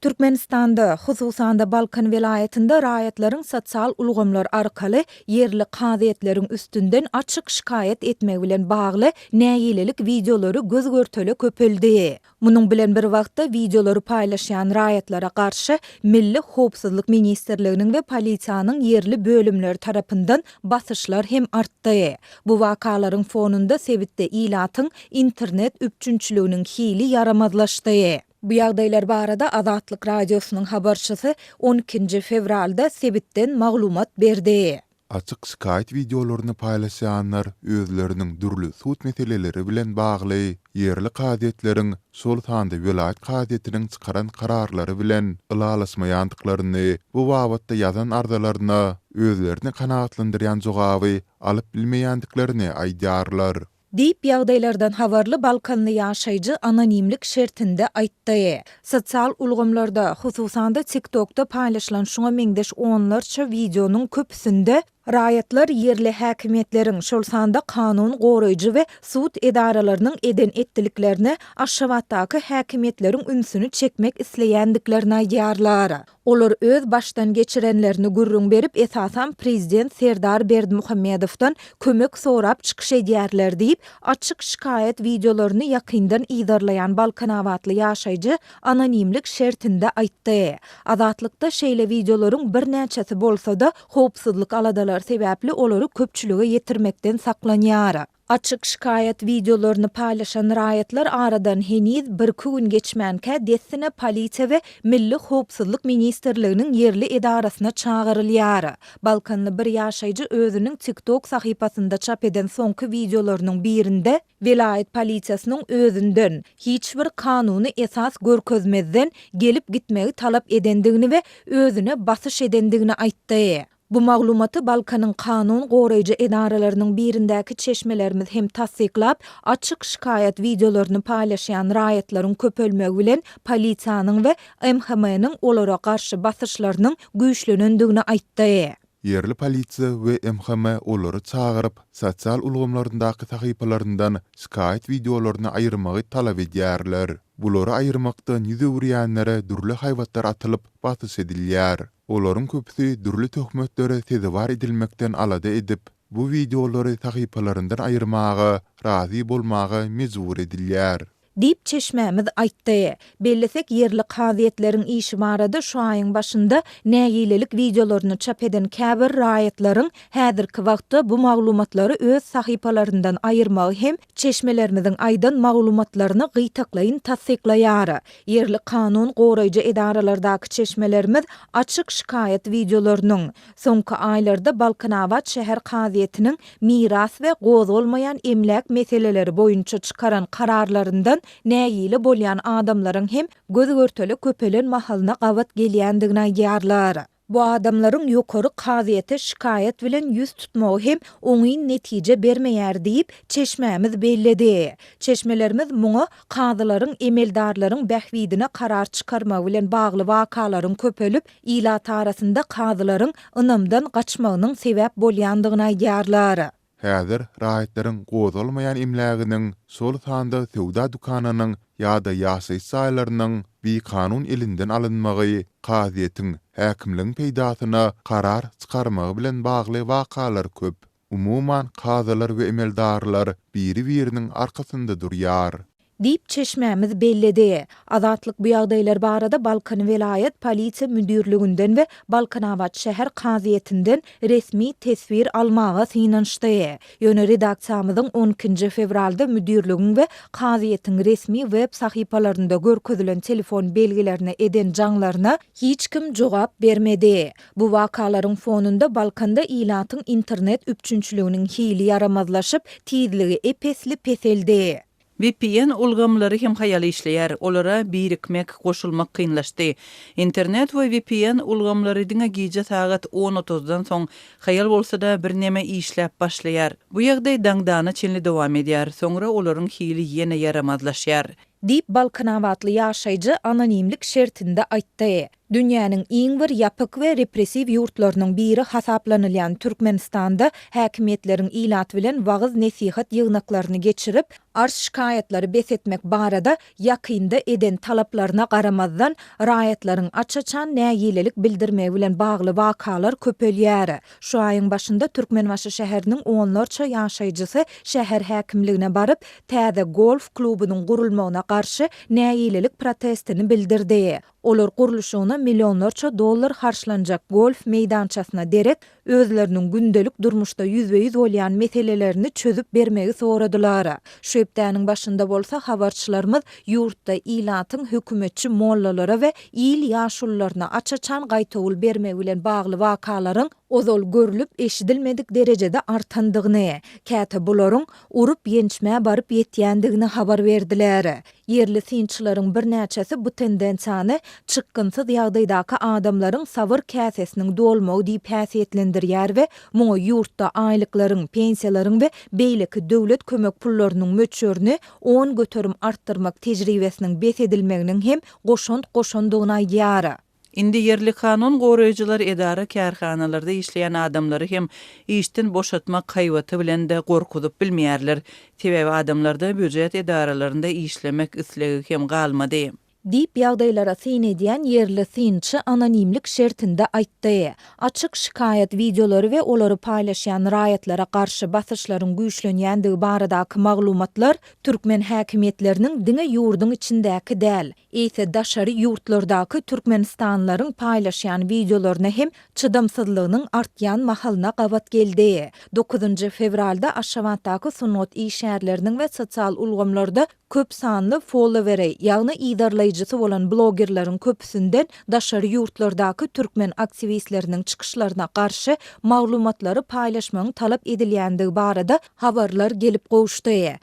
Türkmenistanda, hususan-da Balkan welaýatynda raýatlaryň sosial ulgamlar arkaly ýerli kazyýetleriň üstünden açyk şikaýat etmegi bilen bagly nägilelik wideolary göz-görtele köpeldi. Munuň bilen bir wagtda, wideolary paýlaşýan raýatlara garşy Milli howpsuzlyk ministrliginiň we polisiýanyň ýerli bölümleri tarapyndan basyşlar hem artdy. Bu wakalaryň fonunda sebitde ilatyň internet üpjünçiliginiň hili ýaramazlaşdy. Bu ýagdaýlar barada Azatlyk Radiosynyň habarçysy on ikinji fewralda sebitden maglumat berdi. Açyk şikaýat wideolaryny paýlaşýanlar özleriniň dürli sud meseleleri bilen bagly ýerli kazyýetleriň, şol sanda welaýat kazyýetiniň çykaran kararlary bilen ylalaşmaýandyklaryny, bu babatda ýazan arzalaryna özlerini kanagatlandyrýan jogaby alyp bilmeýändiklerini aýdýarlar. Diýip, ýagdaýlardan habarly balkanly ýaşaýjy anonimlik şertinde aýtdy. Sosial ulgamlarda, hususan-da TikTokda paýlaşylan şuňa meňzeş onlarça wideonyň köpüsinde raýatlar ýerli häkimiýetleriň, şol sanda kanun goraýjy we sud edaralarynyň eden-etdiliklerine Aşgabatdaky häkimiýetleriň ünsüni çekmek isleýändiklerini aýdýarlar. Olar öz başdan geçirenlerini gürrüň berip, esasan prezident Serdar Berdimuhamedowdan kömek sorap çykyş edýärler diýip, açyk şikaýat wideolaryny ýakyndan yzarlaýan balkanabatly ýaşaýjy anonimlik şertinde aýtdy. Azatlykda şeýle wideolaryň birnäçesi bolsa-da, howpsuzlyk aladalary sebäpli olary köpçülige ýetirmekden saklanýar. Açyk şikaýat wideolaryny paýlaşan raýatlar aradan heniz birki gün geçmänkä dessine polisiýa we Milli howpsuzlyk ministrliginiň ýerli edarasyna çagyrylýar. Balkanly bir ýaşaýjy özüniň TikTok sahypasynda çap eden soňky wideolarynyň birinde welaýat polisiýasynyň özünden, hiç bir kanuny esas görkezmezden, gelip gitmegi talap edendigini we özüne basyş edendigini aýtdy. Bu maglumaty Balkanyň kanun goraýjy edaralarynyň birindäki çeşmelerimiz hem tassyklap, açyk şikaýat wideolaryny paýlaşýan raýatlaryň köpelmegi bilen polisiýanyň we MHM-niň olara garşy basyşlarynyň güýçlenendigini aýtdy. Ýerli polisiýa we MHM olary çagyryp, sosial ulgamlaryndaky sahypalaryndan şikaýat wideolaryny aýyrmagy talap edýärler. Bulary aýyrmakdan ýüz öwürýänlere dürli haýbatlar atylyp, basyş edilýär. Olaryň köpüsi dürli töhmetlere sezewar edilmekden alada edip, bu wideolary sahypalaryndan aýyrmaga razy bolmaga mejbur edilýär. Diýip, çeşmämiz aýtdy. Bellesek, ýerli kazyýetleriň işi barada şu aýyň başynda nägilelik wideolaryny çap eden käbir raýatlaryň häzirki wagtda bu maglumatlary öz sahypalaryndan aýyrmagy hem çeşmelerimiziň aýdan maglumatlaryny gytaklaýyn tassyklaýar. Ýerli kanun goraýjy edaralardaky çeşmelerimiz açyk şikaýat wideolarynyň, soňky aýlarda Balkanabat şäher kazyýetiniň miras we gozgalmaýan emläk meseleleri boýunça çykaran kararlaryndan nägile bolýan adamlaryň hem göz-görtele köpelen mahalyna gabat gelýändigini aýdýarlar. Bu adamlaryň ýokary kazyýete şikaýat bilen ýüz tutmagy hem oňyn netije bermeýär diýip, çeşmämiz belledi. Çeşmelerimiz muňa kazylaryň emeldarlaryň bähbidine karar çykarmagy bilen bagly wakalaryň köpelip, ilat arasynda kazylaryň ynamdan gaçmagynyň sebäp bolýandygyny aýdýarlar. Häzir raýatlaryň gozgalmaýan emläginiň, şol sanda söwda dükanynyň ýa-da ýaşaýyş jaýlarynyň bikanun elinden alynmagy, kazyýetiň, häkimligiň peýdasyna karar çykarmagy bilen bagly wakalar köp. Umuman, kazylar we emeldarlar biri-biriniň arkasynda durýar. Diýip, çeşmämiz belledi. Azatlyk bu ýagdaýlar barada Balkan welaýat polisiýa müdirliginden we Balkanabat şäher kazyýetinden resmi teswir almaga synanyşdy. Ýöne redaksiýamyzyň on ikinji fewralda müdirligiň we kazyýetiň resmi web sahypalarynda görkezilen telefon belgilerine eden jaňlaryna hiç kim jogap bermedi. Bu wakalaryň fonunda Balkanda ilatyň internet üpjünçiliginiň hili ýaramazlaşyp, tizligi ep-esli peseldi. Vpn ulgamlary hem haýal işleýär, olara birikmek, goşulmak kynlaşdy. Internet we vpn ulgamlary diňe gije sagat on otuzdan soň, haýal bolsa-da, birneme işläp başlaýar. Bu ýagdaý daňdana çenli dowam edýär, soňra olaryň hili ýene ýaramazlaşýar. Diýip, balkanabatly ýaşaýjy anonimlik şertinde aýtdy. Dünýäniň iň bir ýapyk we repressiw ýurtlarynyň biri hasaplanylýan Türkmenistanda häkimiýetleriň ilat bilen wagyz-nesihat ýygnaklaryny geçirip, arz-şikaýatlary bes etmek barada ýakynda eden talaplaryna garamazdan, raýatlaryň aç-açan nägilelik bildirmegi bilen bagly wakalar köpelýär. Şu aýyň başynda Türkmenbaşy şäheriniň onlarça ýaşaýjysy şäher häkimligine baryp, täze golf klubunyň gurulmagyna garşy nägilelik protestini bildirdi. Olar gurluşygyna millionlarça dollar harçlanjak golf meýdançasyna derek, özleriniň gündelik durmuşda ýüzbe-ýüz bolýan meselelerini çözüp bermegi soradylar. Şu hepdäniň başynda bolsa habarçylarymyz ýurtda ilatyň hökümetçi mollalara we il ýaşulularyna aç-açan gaýtawul bermegi bilen bagly wakalaryň ozal görlüp-eşidilmedik derejede artandygyny, käte bularyň urup-ýençmä baryp ýetýändigini habar berdiler. Ýerli synçylaryň birnäçesi bu tendensiýany çykgynsyz ýagdaýdaky adamlaryň sabyr käsesiniň dolmagy diýip häsiýetlendirýär we muňa ýurtda aýlyklaryň, pensiýalaryň we beýleki döwlet kömek pullarynyň möçberini 10% artdyrmak tejribesiniň bes edilmeginiň hem goşant goşandygyny aýdýar. Indi ýerli kanun goraýjylar edara-kärhanalarda işleýän adamlary hem işden boşatmak haýbaty bilen-de gorkuzyp bilmeýärler. Sebäbi adamlarda býujet edaralarynda işlemek islegi hem galmady. Diýip, ýagdaýlara syn edýän ýerli synçy anonimlik şertinde aýtdy. Açyk şikaýat wideolary we olary paýlaşýan raýatlara garşy basyşlaryň güýçlenýändigi baradaky maglumatlar türkmen häkimiýetleriniň diňe ýurduň içindäki däl, eýse daşary ýurtlardaky türkmenistanlylaryň paýlaşýan wideolaryna hem çydamsyzlygynyň artýan mahalyna gabat geldi. Dokuzynjy fewralda Aşgabatdaky sungat işgärleriniň we sosial ulgamlarda köp sanly followeri, ýagny yzarlaýjysy bolan blogerleriň köpüsinden daşary ýurtlardaky türkmen aktiwistleriniň çykyşlaryna garşy maglumatlary paýlaşmagyň talap edilýändigi barada habarlar gelip gowuşdy.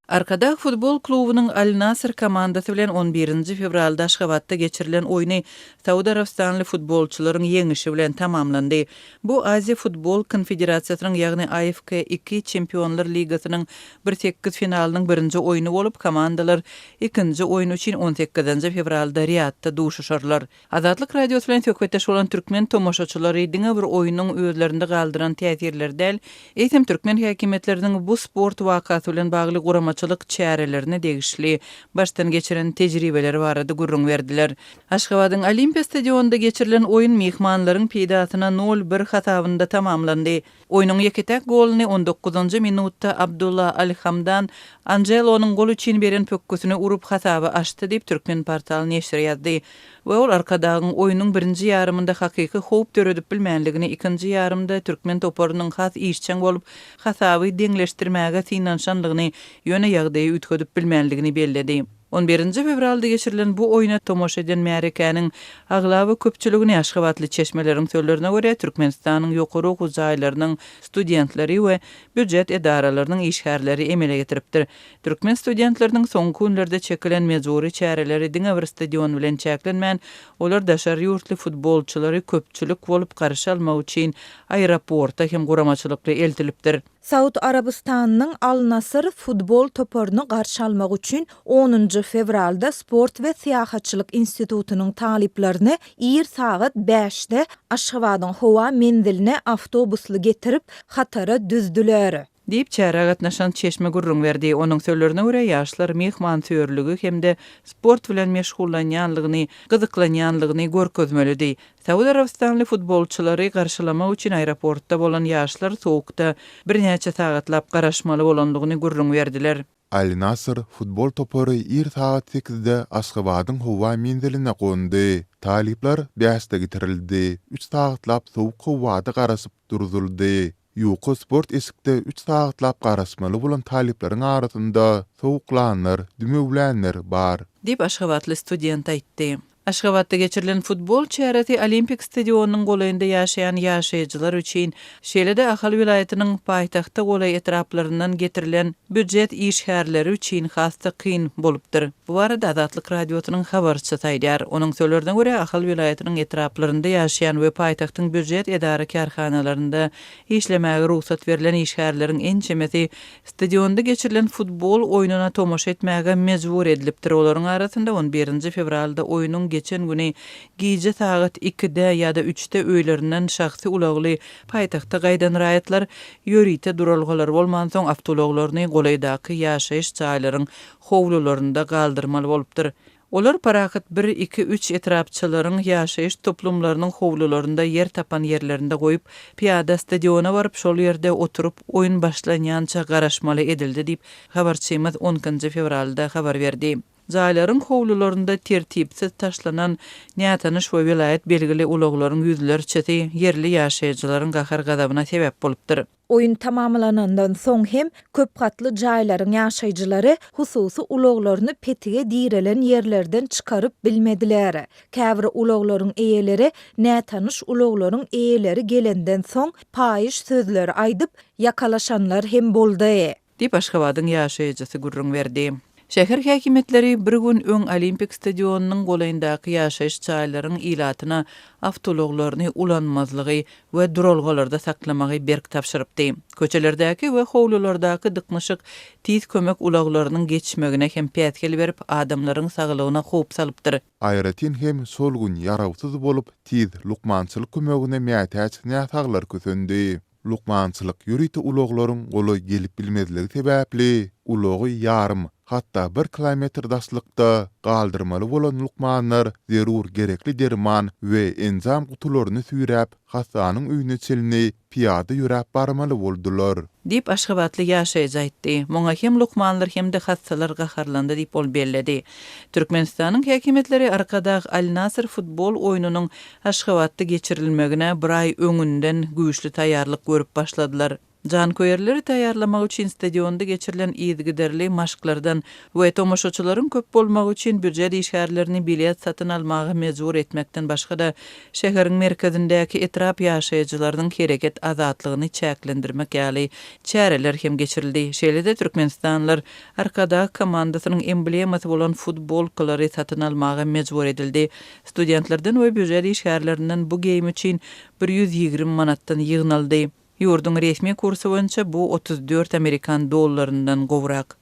Arkadag futbol klubunyň Al-Nasr komandasy bilen on birinji fewralda Aşgabatda geçirilen oýny saud arabystanly futbolçylaryň ýeňişi bilen tamamlandy. Bu Aziýa futbol konfederasiýasynyň, ýagny AFK ii Çempionlar ligasynyň bir sekiz finalynyň birinji oýny bolup, komandalar ikinji oýun üçin on sekizinji fewralda Riýadda duşuşarlar. Azatlyk Radiosy bilen söhbetdeş bolan türkmen tomaşaçylary diňe bir oýnuň özlerinde galdyran täsirleri däl, eýsem türkmen häkimiýetleriniň bu sport wakasy bilen bagly guramaçylyk çärelerine degişli başdan geçiren tejribeleri barada gürrüň berdiler. Aşgabadyň Olimpiýa stadionynda geçirilen oýun myhmanlaryň peýdasyna nol bir hasabynda tamamlandy. Oýnuň ýeke-täk goluny on dokuzynjy minutda Abdulla Al-Hamdan Anželonyň gol üçin beren pökgüsini urup hasaby açdy diýip, Türkmenportal neşiri ýazdy we ol Arkadagyň oýnuň birinji ýarymynda hakyky howp döredip bilmänligini, ikinji ýarymda türkmen toparynyň has işjeň bolup, hasaby deňleşdirmäge synanyşanlygyny, ýöne ýagdaýy üýtgedip bilmänligini belledi. On birinji fewralda geçirilen bu oýna tomaşa eden märekäniň aglaba köpçüligini aşgabatly çeşmeleriň sözlerine görä, Türkmenistanyň ýokary okuw jaýlarynyň studentleri we býujet edaralarynyň işgärleri emele getiripdir. Türkmen studentleriniň soňky günlerde çekilen mejbury çäreleri diňe bir stadion bilen çäklenmän, olar daşary ýurtly futbolçylary köpçülik bolup garşy almak üçin aeroporta hem guramaçylykly eltilipdir. Saud Arabystanynyň Al-Nasr futbol toparyny garşy almak üçin onunjy fewralda Sport we syýahatçylyk institutynyň talyplaryny ir sagat bäşde Aşgabadyň howa menziline awtobusly getirip, hatara düzdüler. Diýip, çärä gatnaşan çeşme gürrüň berdi. Onuň sözlerine görä, ýaşlar myhmansöýerligi hem-de sport bilen meşgullanýanlygyny, gyzyklanýanlygyny görkezmelidi. Saud Arabystanly futbolçylary garşylamak üçin aeroportda bolan ýaşlar sowukda birnäçe sagatlap garaşmaly bolandygyny gürrüň berdiler. Al-Nasr futbol topary ir sagat sekizde Aşgabadyň howa menziline gondy. Talyplar bäşde getirildi, üç sagatlap sowuk howada garaşyp duruzyldy. Ýuka sport eşikde üç sagatlap garaşmaly bolan talyplaryň arasynda sowuklanlar, dümewlänler bar. Diýip, aşgabatly student aýtdy. Aşgabatda geçirilen futbol çäresi Olimpik stadionynyň golaýynda ýaşaýan ýaşaýjylar üçin, şeýle-de Ahal welaýatynyň paýtagta golaý etraplaryndan getirilen býujet işgärleri üçin has-da kyn bolupdyr. Bu barada Azatlyk Radiosynyň habarçysy aýdýar. Onuň sözlerine görä, Ahal welaýatynyň etraplarynda ýaşaýan we paýtagtyň býujet edara-kärhanalarynda işlemäge rugsat berlen işgärleriň ençemesi Stadionda geçirilen futbol oýnuna tomaşa etmäge mejbur edilipdir. Olaryň arasynda on birinji fewralda oýnuň geçen güni gije sagat ikide ýa-da üçde öýlerinden şahsy ulagly paýtagta gaýdan raýatlar ýörite duralgalary bolmansoň awtoulaglaryny golaýdaky ýaşaýyş jaýlaryň howlularynda galdyrmaly bolupdyr. Olar Parahat bir, iki, üç etrapçalaryň ýaşaýyş toplumlarynyň howlularynda ýer tapan ýerlerinde goýup, pyýada stadiona baryp, şol ýerde oturyp, oýun başlanýança garaşmaly edildi diýip, habarçymyz on ikinji fewralda habar berdi. Jaýlaryň howlularynda tertipsiz taşlanan nätanyş we welaýat belgili ulaglaryň ýüzlerçesi ýerli ýaşaýjylaryň gahar-gazabyna sebäp bolupdyr. Oýun tamamlanandan soň hem köp gatly jaýlaryň ýaşaýjylary hususy ulaglaryny petige direlen ýerlerden çykaryp bilmediler. Käbir ulaglaryň eýeleri nätanyş ulaglaryň eýeleri gelenden soň paýyş sözler aýdyp, ýakalaşanlar hem boldy. Diýip, Aşgabadyň ýaşaýjysy gürrüň berdi. Şäher häkimiýetleri bir gün öň Olimpik stadionynyň golaýyndaky ýaşaýyş jaýlaryň ilatyna awtoulaglaryny ulanmazlygy we duralgalarda saklamagy berk tabşyrypdy. Köçelerdäki we howlulardaky dyknyşyk tiz kömek ulaglarynyň geçmegine hem päsgel berip, adamlaryň saglygyna howp salypdyr. Aýratyn hem şol gün ýarawsyz bolup, tiz lukmançylyk kömegine mätäç näsaglar kösendi. Lukmançylyk ýörite ulaglaryň golaý gelip bilmezligi sebäpli, ulagy ýarym, hatda bir kilometr daşlykda galdyrmaly bolan lukmanlar zerur gerekli derman we enjam gutularyny süýräp, hassanyň öýüne çenli pyýada ýöräp barmaly boldular. Diýip, aşgabatly ýaşaýjy aýtdy. Muňa hem lukmanlar, hem-de hassalar gaharlandy diýip, ol belledi. Türkmenistanyň häkimiýetleri Arkadag Al-Nasr futbol oýnunyň Aşgabatda geçirilmegine bir aý öňünden güýçli taýýarlyk görüp başladylar. Janköýerleri taýýarlamak üçin stadionda geçirilen yzygiderli maşklardan we tomaşaçylaryň köp bolmagy üçin býujet işgärlerini bilet satyn almaga mejbur etmekden başga-da, şäheriň merkezindäki etrap ýaşaýjylarynyň hereket azatlygyny çäklendirmek ýaly çäreler hem geçirildi. Şeýle-de türkmenistanlylar Arkadag komandasynyň emblemasy bolan futbolkalary satyn almaga mejbur edildi. Studentlerden we býujet işgärlerinden bu geýim üçin 120 manatdan ýygnaldy. Ýurduň resmi kursy boýunça bu 34 amerikan dollaryndan gowrak.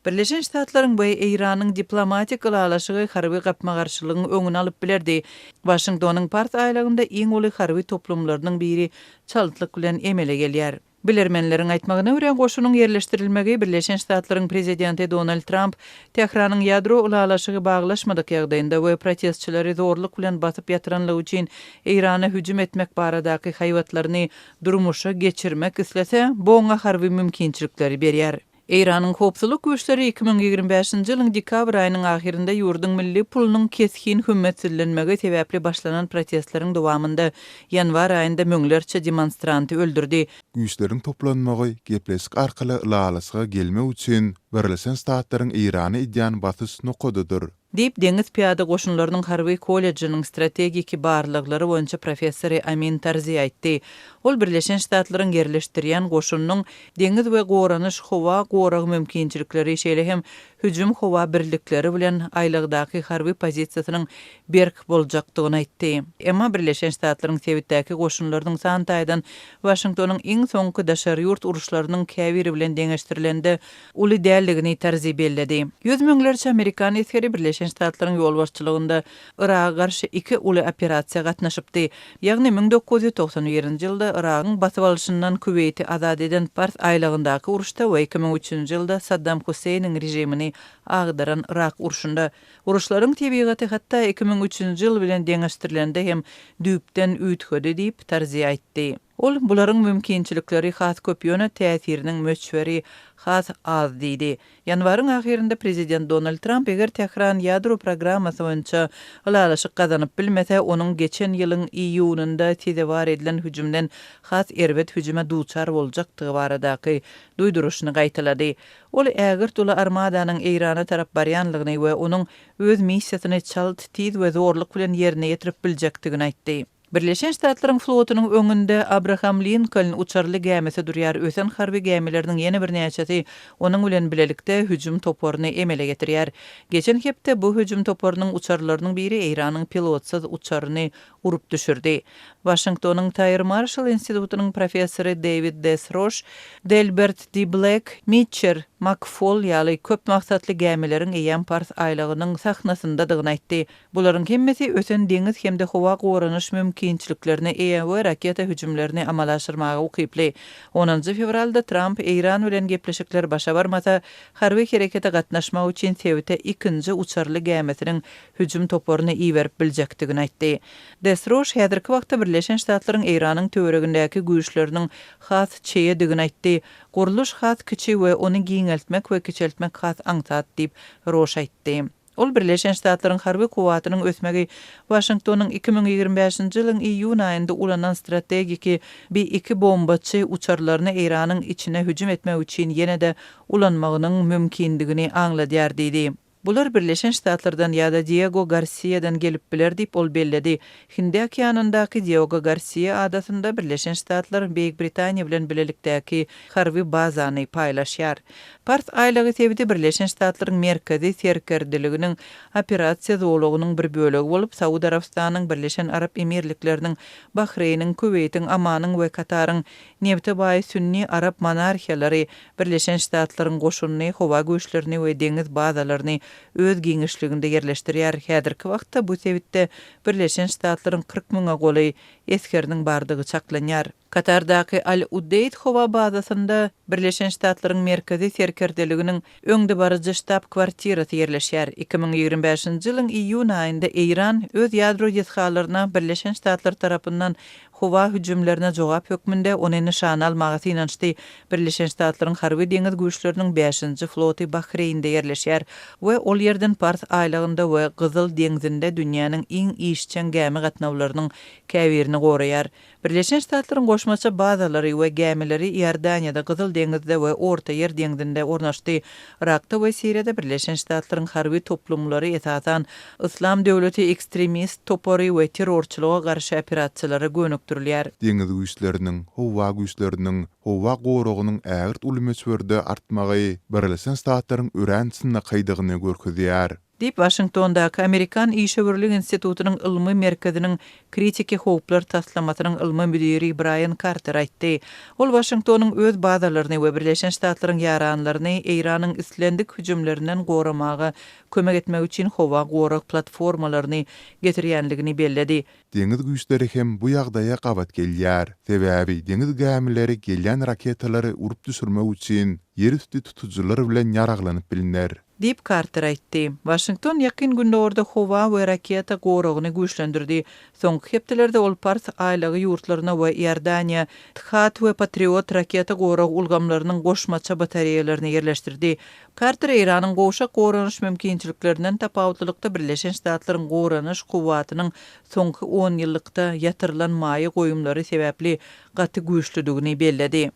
Birleşen Ştatlaryň we Eýranyň diplomatik ylalaşygy harby gapma-garşylygyň öňüni alyp bilerdi. Waşingtonyň Pars aýlagynda iň uly harby toplumlarynyň biri çaltlyk bilen emele gelýär. Bilermenleriň aýtmagyna görä, goşunyň ýerleşdirilmegi Birleşen Ştatlaryň prezidenti Donald Tramp Tähranyň ýadro ylalaşygy baglaşmadyk ýagdaýynda we protestçileri zorluk bilen basyp ýatyranlygy üçin Eýrana hüjüm etmek baradaky haýbatlaryny durmuşa geçirmek islese, bu oňa harby mümkinçilikleri berýär. Eýranyň howpsuzlyk güýçleri 2025-nji ýylyň dekabr aýynyň ahyrynda ýurduň milli pulunyň kesgin hümmetsizlenmegi sebäpli başlanan protestleriň dowamynda ýanwar aýynda müňlerçe demonstranty öldürdi. Güýçleriň toplanmagy gepleşik arkaly ylalaşyga gelmek üçin Birleşen Ştatlaryň Eýrana edýän basyş nokadydyr. Diýip, Deňiz pyýada goşunlarynyň harby kollejiniň strategiki barlaglary boýunça professory Amin Tarzi aýtdy. Ol Birleşen Ştatlaryň ýerleşdirýän goşunynyň deňiz we goranyş howa gorag mümkinçilikleri, şeýle hem hüjüm howa birlikleri bilen aýlagdaky harby pozisiýasynyň berk boljakdygyny aýtdy. Emma Birleşen Ştatlaryň sebitdäki goşunlarynyň san taýdan Waşingtonyň iň soňky daşary ýurt uruşlarynyň käbiri bilen deňeşdirilende uly däldigini Tarzi belledi. Ýüz müňlerçe amerikan esgeri Birleşen Ştatlaryň ýolbaşçylygynda Yraga garşy iki uly operasiýa gatnaşypdy. Ýagny 1991-nji ýylda Yragyň basyp alyşyndan Küweýti azat eden Pars aýlagyndaky uruşda we 2003-nji ýylda Saddam Husseýniň režimini agdaran Yrak urşunda. Uruşlaryň tebigaty hatda 2003-nji ýyl bilen deňeşdirilende hem düýpden üýtgedi diýip, Tarzi aýtdy. Ol, Bularyň mümkinçilikleri has köp, ýöne täsiriniň möçberi has az diýdi. Ýanwaryň ahyrynda prezident Donald Tramp eger Tähran ýadro programmasy boýunça ylalaşyk gazanyp bilmese, onuň geçen ýylyň iýunynda sezewar edilen hüjümden has erbet hüjüme duçar boljakdygy baradaky duýduryşyny gaýtalady. Ol ägirt uly armadanyň Eýrana tarap barýanlygyny we onuň öz missiýasyny çalt, tiz we zorluk bilen ýerine ýetirip biljekdigini aýtdy. Birleşen Ştatlaryň flotunyň öňünde Abraham Linkoln uçarly gämisi durýar, ösen harby gämileriniň ýene birnäçesi onuň bilen bilelikde hüjüm toparyny emele getirýär. Geçen hepde bu hüjüm toparynyň uçarlarynyň biri Eýranyň pilotsyz uçaryny urup düşürdi. Waşingtonyň Taýr Marşall institutynyň professory Deýwid Desroş, Delbert D. Blek, Mitçer, Makfol ýaly köp maksatly gämileriň eýýäm Pars aýlagynyň sahnasyndadygyny aýtdy. Bularyň hemmesi ösen deňiz hem-de howa goranyş mümkinçiliklerine eýe we raketa hüjümlerini amala aşyrmaga ukyply. Onunjy fewralda Tramp Eýran bilen gepleşikler başa barmasa, harby herekete gatnaşmak üçin sebite ikinji uçarly gämisiniň hüjüm toparyny iberip biljekdigini aýtdy. Desroş häzirki wagtda Birleşen Ştatlaryň Eýranyň töweregindäki güýçleriniň has çeýedigini aýtdy. Gurluş has kiçi we ony giňeltmek we kiçeltmek has aňsat diýip, Roş aýtdy. Ol Birleşen Ştatlaryň harby kuwwatynyň ösmegi Waşingtonyň 2025-nji ýylyň iýun aýynda ulanan strategiki B-2 bombaçy uçarlaryny Eýranyň içine hüjüm etmek üçin ýene-de ulanmagynyň mümkindigini aňladýar diýdi. Bular Birleşen Ştatlardan ýa-da Diego Garsiýadan gelip biler diýip, ol belledi. Hindi okeanyndaky Diogo Garsiýa adasynda Birleşen Ştatlar Beýik Britaniýa bilen bilelikdäki harby bazany paýlaşýar. Pars aýlagy sebiti Birleşen Ştatlaryň Merkezi serkerdeliginiň operasiýa zolagynyň bir bölegi bolup, Saud Arabystanynyň, Birleşen Arap Emirlikleriniň, Bahreýniň, Kuweýtiň, Omanyň we Kataryň nebte baý sünni arap monarhiýalary Birleşen Ştatlaryň goşunyny, howa güýçlerini we deňiz bazalaryny öz giňişliginde ýerleşdirýär. Häzirki wagtda bu sebitde Birleşen Ştatlaryň 40 müňe golaý esgeriniň bardygy çaklanýar. Katardaky Al-Udeýd howa bazasynda Birleşen Ştatlaryň Merkezi serkerdeliginiň öňdebaryjy ştab-kwartirasy ýerleşýär. 2025-nji ýylyň iýun aýynda Eýran öz ýadro desgalaryna Birleşen Ştatlar tarapyndan howa hüjümlerine jogap hökmünde ony nyşana almaga synanyşdy. Birleşen Ştatlaryň harby-deňiz güýçleriniň bäşinji floty Bahreýnde ýerleşýär we ol ýerden Pars aýlagynda we Gyzyl deňzinde dünýäniň iň işjeň gämi gatnawlarynyň käbirini goraýar. Birleşen Ştatlaryň goşmaça bazalary we gämileri Iordaniýada, Gyzyl deňizde we Ortaýer deňzinde ornaşdy. Yrakda we Siriýada Birleşen Ştatlaryň harby toplumlary esasan Yslam döwleti ekstremist topary we terrorçylyga garşy operasiýalara gönükdirilýär. Deňiz güýçleriniň, howa güýçleriniň, howa goragynyň ägirt uly möçberde artmagy Birleşen Ştatlaryň örän çynlakaýdygyny görkezýär. Diýip, Waşingtondaky Amerikan işewürlik institutynyň ylmy merkeziniň Kritiki howplar taslamasynyň ylmy müdiri Braýan Karter aýtdy. Ol Waşingtonyň öz bazalaryny we Birleşen Ştatlaryň ýaranlaryny Eýranyň islendik hüjümlerinden goramaga kömek etmek üçin howa gorag platformalaryny getirýänligini belledi. Deňiz güýçleri hem bu ýagdaýa gabat gelýär. Sebäbi deňiz gämileri gelýän raketalary urup düşürmek üçin ýerüsti tutujylar bilen ýaraglanyp bilner. Diýip, Karter aýtdy. Waşington Ýakyn Gündogarda howa we raketa goragyny güýçlendirdi. Soňky hepdelerde ol Pars aýlagy ýurtlaryna we Iordaniýa THAAD we Patriot raketa gorag ulgamlarynyň goşmaça batareýalaryny ýerleşdirdi. Karter Eýranyň gowşak goranyş mümkinçiliklerinden tapawutlylykda Birleşen Ştatlaryň goranyş kuwwatynyň soňky onýyllykda ýatyrylan maýa goýumlary sebäpli gaty güýçlüdigini belledi.